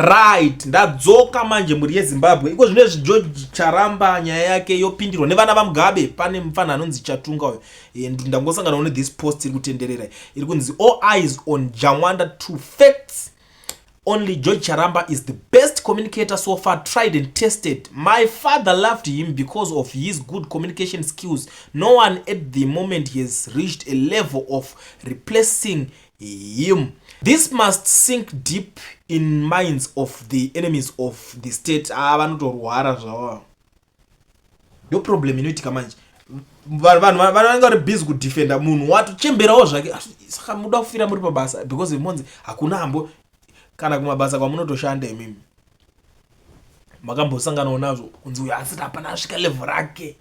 Right, ndadzoka manje mhuri yeZimbabwe. Iko zvino izvi George Charamba nyaya yake yopindirwa nevana vaMugabe. Pane mufana anonzi Chatunga uyo. Ndangosangana ne this post iri kutenderera. Iri kunzi all eyes on Jawanda 2 facts. Only George Charamba is the best communicator so far, tried and tested. My father loved him because of his good communication skills. No one at the moment has reached a level of replacing him. This must sink deep in minds of the enemies of the state. Ah, vanotorwara zvavo. Ndo problem inoitika manje. Vanhu vanenge vari busy kudefenda munhu watochemberawo zvake. Saka muda kufira muri pabasa because monzi hakuna hambo kana kumabasa kwamunotoshanda imimi makambosanganawo nazvo kunzi uyo asati hapana asvika level rake.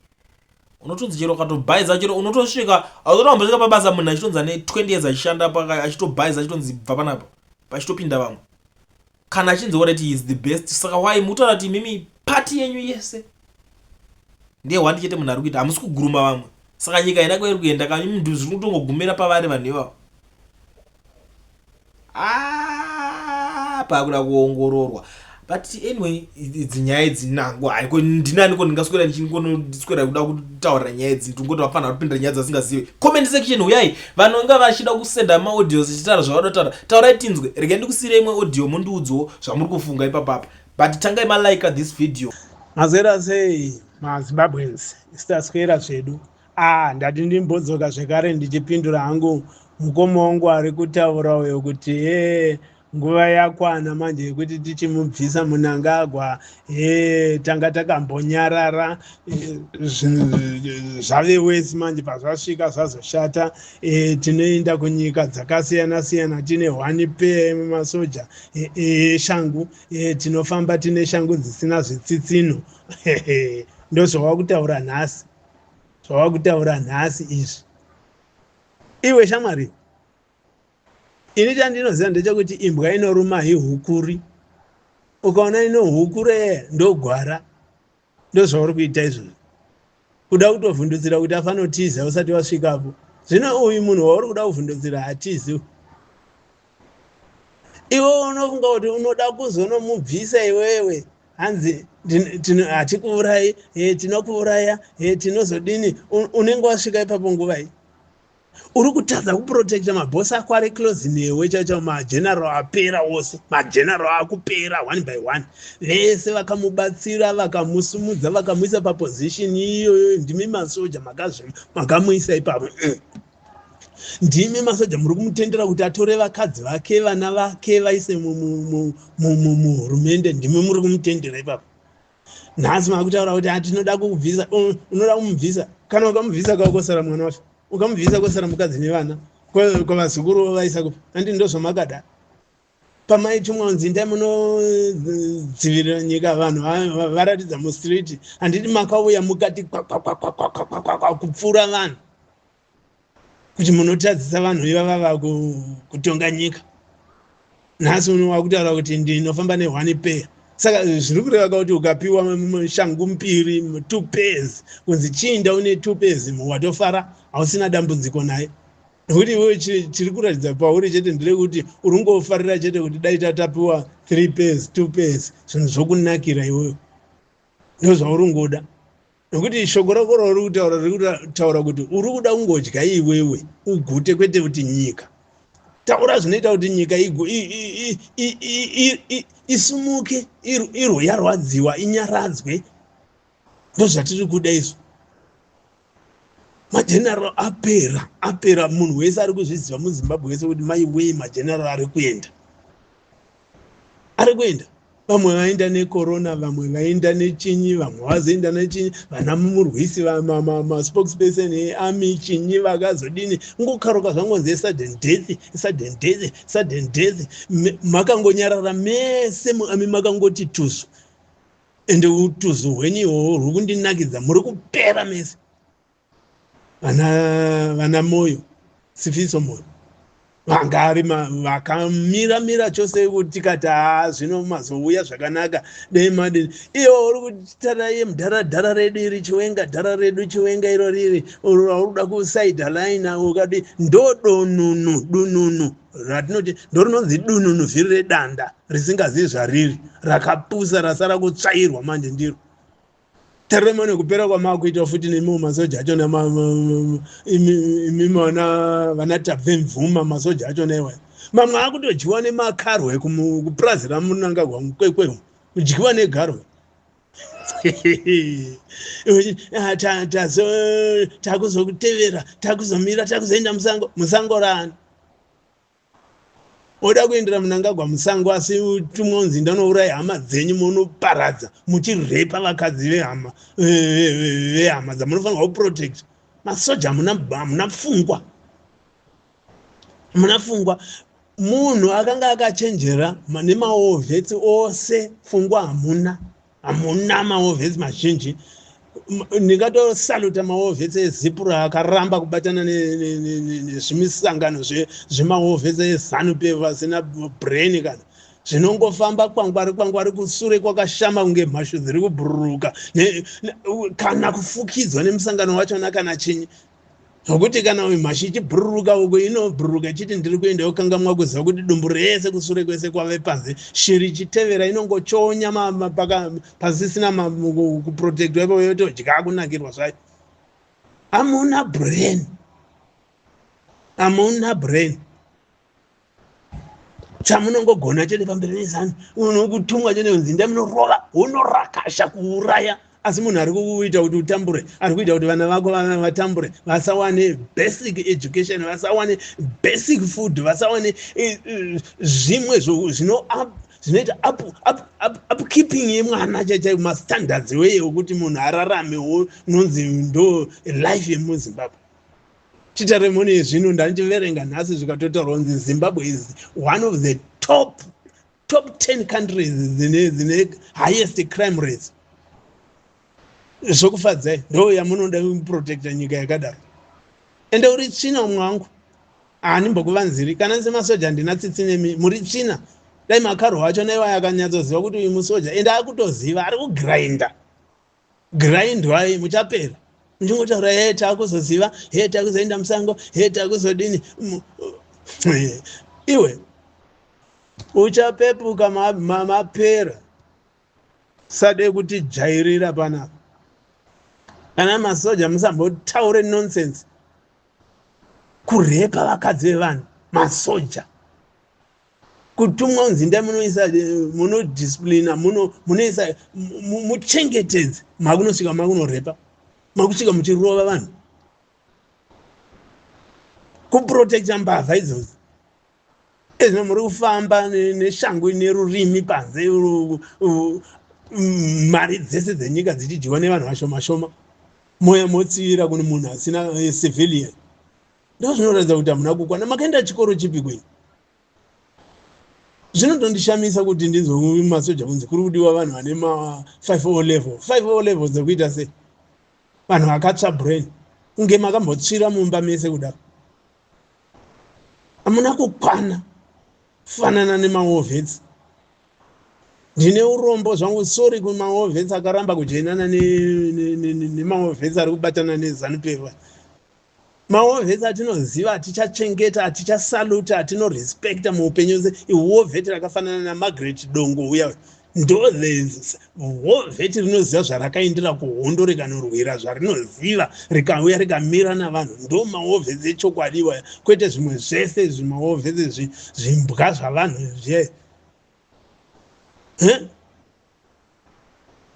Unotonzi chero ukatobhaiza chero unotosvika autotombosvika pabasa munhu achitonzi ane 20 years achishanda achitobhaiza achitonzi bva panapa pachitopinda vamwe kana achinzi already is the best. Saka why mutaura kuti imimi pati yenyu yese ndiye wandi chete munhu ari kuita, hamusi kuguruma vamwe? Saka nyika ina kwairi kuenda kani munhu zviri kutongogumira pavari vanhu ivavo. Ah, pakuda kuongororwa. But anyway, idzi nyaya idzi nangu haiko ndinaniko ndingaswera ndichingonoswera kuda kutaurira nyaya idzi. Ndingoti vafanira kupindira nyaya dzasingazive. Comment section, uyai vanhu vanga vachida kusenda maaudios ichitaura zvavanoda taura, taurai tinzwe. Regai ndikusiyire imwe audio mundiudzewo zvamuri kufunga ipapapa, but tangai malike this video. Mazwera sei maZimbabweans? Isitaswera zvedu. A, ndati ndimbodzoka zvekare ndichipindura hangu mukoma wangu ari kutaura uyo kuti e nguva yakwana manje yekuti tichimubvisa Munangagwa. E tanga takambonyarara, zvave wesi manje. Pazvasvika zvazoshata. Tinoenda kunyika dzakasiyana siyana tine one pair masoja eshangu. Tinofamba tine shangu dzisina zvitsitsino. Ndozvawakutaura nhasi, zvawakutaura nhasi izvi iwe shamwari. Ini chandinoziva ndechekuti imbwa inoruma hihukuri. Ukaona inohukure, ndogwara. Ndozvauri kuita izvozvo, kuda kutovhundutsira kuti afanotiza usati wasvikapo. Zvino uyu munhu wauri kuda kuvhundutsira hatizi. Iwe unofunga kuti unoda kuzonomubvisa iwewe, hanzi hatikuurai, tinokuuraya, tinozodini? Unenge wasvika ipapo nguvai? Uri kutadza kuprotecta mabhosi ako ari close newe chaicho. Mageneral apera ose, mageneral akupera one by one. Vese vakamubatsira, vakamusumudza, vakamuisa paposition iyoyo, ndimi masoja makamuisa ipapo. Ndimi masoja muri kumutendera kuti atore vakadzi vake, vana vake, vaise muhurumende. Ndimi muri kumutendera ipapo. Nhasi makutaura kuti atinoda kukubvisa. Unoda kumubvisa, kana ukamubvisa kakosara mwana wacho, ukamubvisa kosara mukadzi nevana, kwavazukuru vaisa kupi? Andi ndozvamakada pamaitumwa kunzi ndai munodzivirira nyika, vanhu varatidza mustreet. Handiti makauya mukati kwakwakwakwakwakwa kupfuura vanhu kuti munotadzisa vanhu ivava kutonga nyika? Nhasi uno wakutaura kuti ndinofamba neone pair. Saka zviri kureva kuti ukapiwa shangu mbiri, two pairs, kunzi chiinda une two pairs, watofara, hausina dambudziko naye, nekuti iwewe chiri kuratidza pauri chete nderekuti uri kungofarira chete kuti dai tatapiwa three pairs, two pairs, zvinhu zvokunakira iwewe. Ndo zvauri kungoda, nekuti shoko rako rauri kutaura riri kutaura kuti uri kuda kungodya iwewe ugute, kwete kuti nyika. Taura zvinoita kuti nyika isumuke, irwe yarwadziwa inyaradzwe. Ndozvatiri kuda izvo. Mageneral apera, apera. Munhu wese ari kuzviziva muZimbabwe wese kuti maiwei, mageneral ari kuenda, ari kuenda. Vamwe vaenda necorona, vamwe vaenda nechinyi, vamwe vazoenda nechinyi, vana murwisi, maspokesperson earmy, chinyi, vakazodini ngokaruka, zvangonzi sudden death, sudden death, sudden death. Makangonyarara mese muarmy, makangoti tuzu. Ende utuzu hwenyu ihwohwo rwuri kundinakidza. Muri kupera mese, vana Moyo, Sifiso Moyo. Vanga ari vakamira mira chose kuti tikati haa, zvino mazouya zvakanaka, dei madini. Iwo uri kutara iye mudhara, dhara redu iri, Chiwenga, dhara redu Chiwenga iro riri uri kuda kusideline, ukadi ndo donunu dununu ratinoti ndo rinonzi dununu, vhiri redanda risingazivi zvariri, rakapusa, rasara kutsvairwa manje. Ndiro taremane kupera kwamakuita futi nemiwo masoja achona, imimi vana tabve mvuma. Masoja achona iwaya mamwe akutodyiwa nemakarwe kupurazi raMunangagwa muKwekwe, kudyiwa negarwe. Ah, takuzokutevera, takuzomira, takuzoenda musango. Musango rani? Oda kuendera Munangagwa musango, asi tumwe unzi ndanouraya hama dzenyu, munoparadza muchirepa vakadzi vehama dzamunofanirwa kuprotect. Masoja hamuna pfungwa, hamuna pfungwa. Munhu akanga akachenjera nemawar vets ose, pfungwa hamuna, hamuna. Mawar vets mazhinji, ndingatosaluta mawar vets eZIPRA akaramba kubatana nezvimisangano zvemawar vets eZANU PF vasina brain, kana zvinongofamba kwangwari kwangwari, kusure kwakashama kunge mhashu dziri kubhururuka, kana kufukidzwa nemusangano wachona kana chinyi, zvokuti kana mhashu ichibhururuka uko, inobhururuka ichiti ndiri kuenda, yokangamwa kuziva kuti dumbu rese kusure kwese kwave panze. Shiri ichitevera inongochonya pasisina kuprotectwa ipo, yotodya kunakirwa zvayo. Hamuna brain, hamuna brain. Chamunongogona chete pamberi neZANU, unokutumwa chete kunzi ndamunorova, unorakasha kuuraya, asi munhu ari kuita kuti utambure, ari kuita kuti vana vako vatambure, vasawane basic education, vasawane basic food, vasawane zvimwe zvinoita upkeeping yemwana chaichai, mastandards weye wekuti munhu araramewo, unonzi ndo life yemuZimbabwe. Chitaremoni yezvino ndandichiverenga nhasi, zvikatotaurwa kunzi Zimbabwe is one of the top 10 countries dzine highest crime rates. Zvokufadzai ndo yamunoda kuprotecta nyika yakadaro? Ende uri tsvina mwangu, handimbokuvanziri kana semasoja, handina tsitsi nemi, muri tsvina. Dai makarwa acho naiwa akanyatsoziva kuti uyu musoja, ende akutoziva ari kugrinda grindwai, muchapera muchingotaura, "He, taakuzoziva, he, taakuzoenda musango, he, taakuzodini." Iwe uchapepuka mapera. Sade kutijairira panapa kana masoja, musambotaure nonsense, kurepa vakadzi vevanhu. Masoja kutumwa kunzi ndai munoisa, munodisciplina, munoisa, muchengetedze, makunosvika makunorepa, makusvika muchirova vanhu, kuprotecta mbavha idzodzo. Ezvino muri kufamba neshangu nerurimi panze, mari dzese dzenyika dzichidyiwa nevanhu vashoma shoma, moya motsivira kune munhu asina civilian. Ndo zvinoratidza kuti hamuna kukwana. Makaenda chikoro chipi kwenyu? Zvinotondishamisa kuti ndinzwe masoja kunzi kuri kudiwa vanhu vane ma5 O level. 5 O level dzekuita sei? Vanhu vakatsva brain kunge makambotsvira mumba mese kudaro. Hamuna kukwana, fanana nemawar vets. Ndine urombo zvangu, sorry kumawar vets akaramba kujoinana nemawar vets ari kubatana neZANU PF. Mawar vets atinoziva, atichachengeta, atichasaluta, atinorespecta muupenyu wese, iwar vet rakafanana naMargaret Dongo uya. Ndo war vet rinoziva zvarakaendera kuhondo, rikanorwira zvarinoziva, rikauya rikamira navanhu. Ndo mawar vets echokwadi iwaya, kwete zvimwe zvese zvimawar vets, zvimbwa zvavanhu zviye.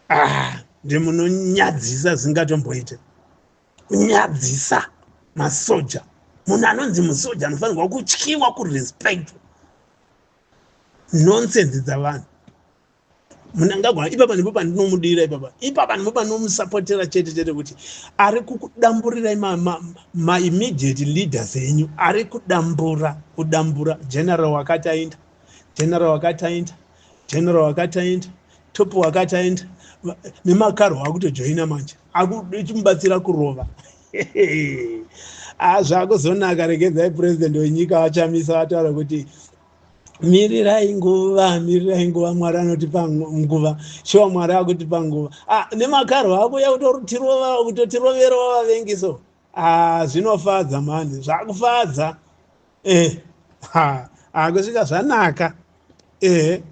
Ah, ndimunonyadzisa zvingatomboita kunyadzisa masoja. Munhu anonzi musoja anofanirwa kutyiwa, kurespectwa. Nonsense dzavanhu. Munangagwa ipapa ndipo pandinomudira, ipapa, ipapa ndipo pandinomusapotera chete chete, kuti ari kukudamburirai maimmediate leaders enyu, ari kudambura, kudambura. General wakati aenda, general wakati aenda, general wakati aenda, top wakati aenda, nemakarwa akutojoina manje, akuchimubatsira kurova. Ah, zvakuzonaka. Regedzai purezidendi wenyika vaChamisa vataura kuti mirirai nguva, mirirai nguva, Mwari anotipa nguva. Shuwa, Mwari akutipa nguva. Ah, nemakarwa akuya kutotirova, kutotiroverawo vavengi. So ah, zvinofadza mani, zvakufadza. Eh, ha, akusvika zvanaka. Ehe.